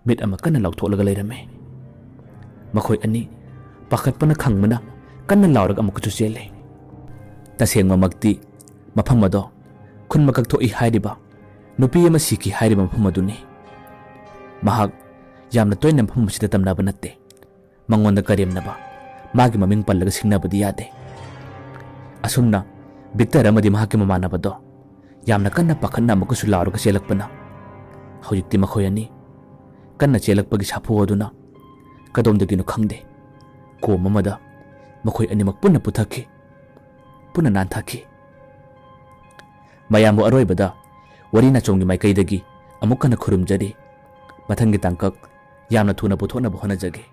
ꯃꯤꯠ ꯑꯃ ꯀꯟꯅ ꯂꯥꯎꯊꯣꯛꯂꯒ ꯂꯩꯔꯝꯃꯤ꯫ ꯃꯈꯣꯏ ꯑꯅꯤ ꯄꯥꯈꯠꯄꯅ ꯈꯪꯕꯅ ꯀꯟꯅ ꯂꯥꯎꯔꯒ ꯑꯃꯨꯛꯀꯁꯨ ꯆꯦꯜꯂꯦ꯫ ꯇꯁꯦꯡꯕꯃꯛꯇꯤ ꯃꯐꯝ ꯑꯗꯣ ꯈꯨꯟ ꯃꯀꯛ ꯊꯣꯛꯏ ꯍꯥꯏꯔꯤꯕ, ꯅꯨꯄꯤ ꯑꯃ ꯁꯤꯈꯤ ꯍꯥꯏꯔꯤꯕ ꯃꯐꯝ ꯑꯗꯨꯅꯤ꯫ ꯃꯍꯥꯛ ꯌꯥꯝꯅ ꯇꯣꯏꯅ ꯃꯐꯝ ꯑꯁꯤꯗ ꯇꯝꯅꯕ ꯅꯠꯇꯦ꯫ ꯃꯉꯣꯟꯗ ꯀꯔꯦꯝꯅꯕ, ꯃꯥꯒꯤ ꯃꯃꯤꯡ ꯄꯜꯂꯒ ꯁꯤꯡꯅꯕꯗꯤ ꯌꯥꯗꯦ꯫ ꯑꯁꯨꯝꯅ ꯕꯤꯛꯇꯔ ꯑꯃꯗꯤ ꯃꯍꯥꯛꯀꯤ ꯃꯃꯥꯟꯅꯕꯗꯣ ꯌꯥꯝꯅ ꯀꯟꯅ ꯄꯥꯈꯠꯅ ꯑꯃꯨꯛꯀꯁꯨ ꯂꯥꯎꯔꯒ ꯆꯦꯜꯂꯛꯄꯅ ꯍꯧꯖꯤꯛꯇꯤ ꯃꯈꯣꯏ ꯑꯅꯤ ꯀꯟꯅ ꯆꯦꯜꯂꯛꯄꯒꯤ ꯁꯥꯐꯨ ꯑꯗꯨꯅ ꯀꯗꯣꯝꯗꯒꯤꯅꯣ ꯈꯪꯗꯦ, ꯀꯣꯝ ꯑꯃꯗ ꯃꯈꯣꯏ ꯑꯅꯤꯃꯛ ꯄꯨꯟꯅ ꯄꯨꯊꯈꯤ, ꯄꯨꯟꯅ ꯅꯥꯟꯊꯈꯤ꯫ ꯃꯌꯥꯝꯕꯨ ꯑꯔꯣꯏꯕꯗ ꯋꯥꯔꯤ ꯅꯥꯆꯣꯝꯒꯤ ꯃꯥꯏꯀꯩꯗꯒꯤ ꯑꯃꯨꯛ ꯍꯟꯅ ꯈꯨꯔꯨꯝꯖꯔꯤ꯫ ꯃꯊꯪꯒꯤ ꯇꯥꯡꯀꯛ ꯌꯥꯝꯅ ꯊꯨꯅ ꯄꯨꯊꯣꯛꯅꯕ ꯍꯣꯠꯅꯖꯒꯦ꯫